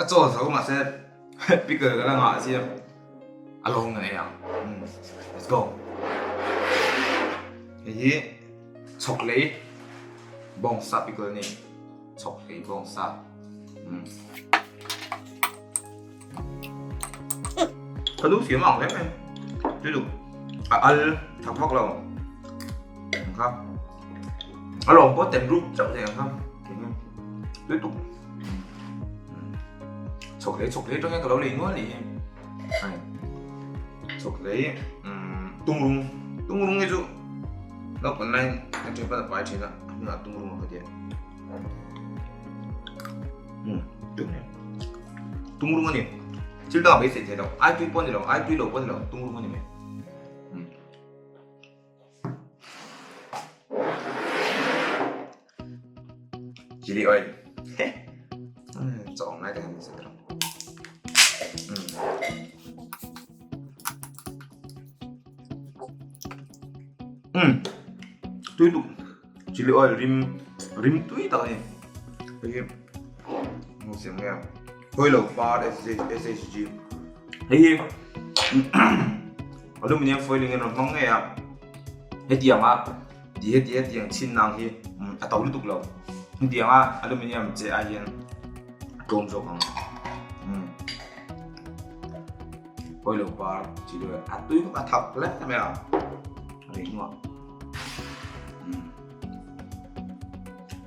chaw zo mahse pickle ka la ngah sia a lawng ngei ang. Let's go. Hei hi chhawklei bawngsa pickle ni. Chhawklei bawngsa. Ka nu siam ang hle mai. Tui duk. A al thak vak lo. Ang kha. A lawm pawh tem rup chauh thei ang kha. Tui tuk. Chhawk lei chhawk lei tang hian ka lo lei nual ni hi. Ai. Chhawk lei tungrung tungrung hi chu naupang lai kan ṭhian pan a pai ṭhin a, a hmunah tungrung a ka tia. Tungrung a ni. Thil dang a beisei thei lo. Ai tui pawh a ni lo, ai tui lo pawh a ni lo, tungrung a ni mai. Chili oil. Chawng lai te kan sa tawh. Tui tuk. Chili oil rim rim tui tak a ni. Hei hi hmu siam nge a. Hawi lo par SHG. Hei hi aluminium foiling in rawn hmang ngei a. Hetiang a ti heti hetiang chhin nang hi a to lutuk lo. Hetiang a aluminium che ai hian a tlawm zawk ang. Hawi lo par chili oil a tui bawk a thak hle mai a. Rei hnuah.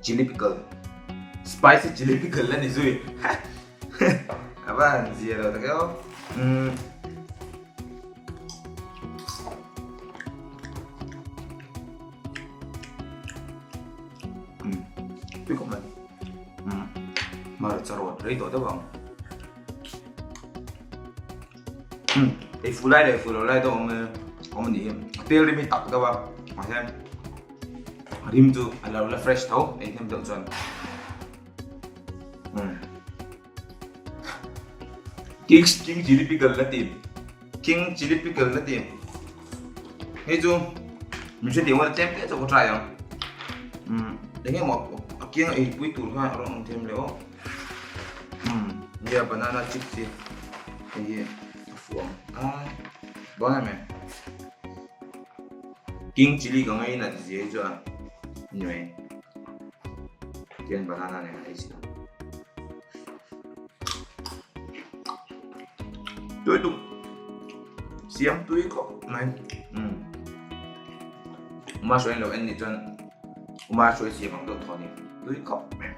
Chili pickle. Spicy chili pickle la ni zui. A va han zia lo tak e aw. Tui khawp mai. Hmarcha rawt rei tawh deuh ang. Ei fu lai leh fu lo lai deuh awm awm a ni hi. A tel rim hi tak deuh a mahse rim chu a lo la fresh tho ei hnem deuh chuan. King king chili pickle la ti king chili pickle la ti hei chu min hre tih tlem te chu ka try ang eng emaw a kiang ei pui tur khan a rawn awm them leh aw. Nia banana chips hi hei hi a fuh ang a dawn em em king chili ka ngaih in a ti zia hi chuan ni mai tian banana nen a ei chi tui tuk siam tui khawp mai uma hruai lo en nih chuan uma hruai siam ang deuh thaw a ni tui khawp mai.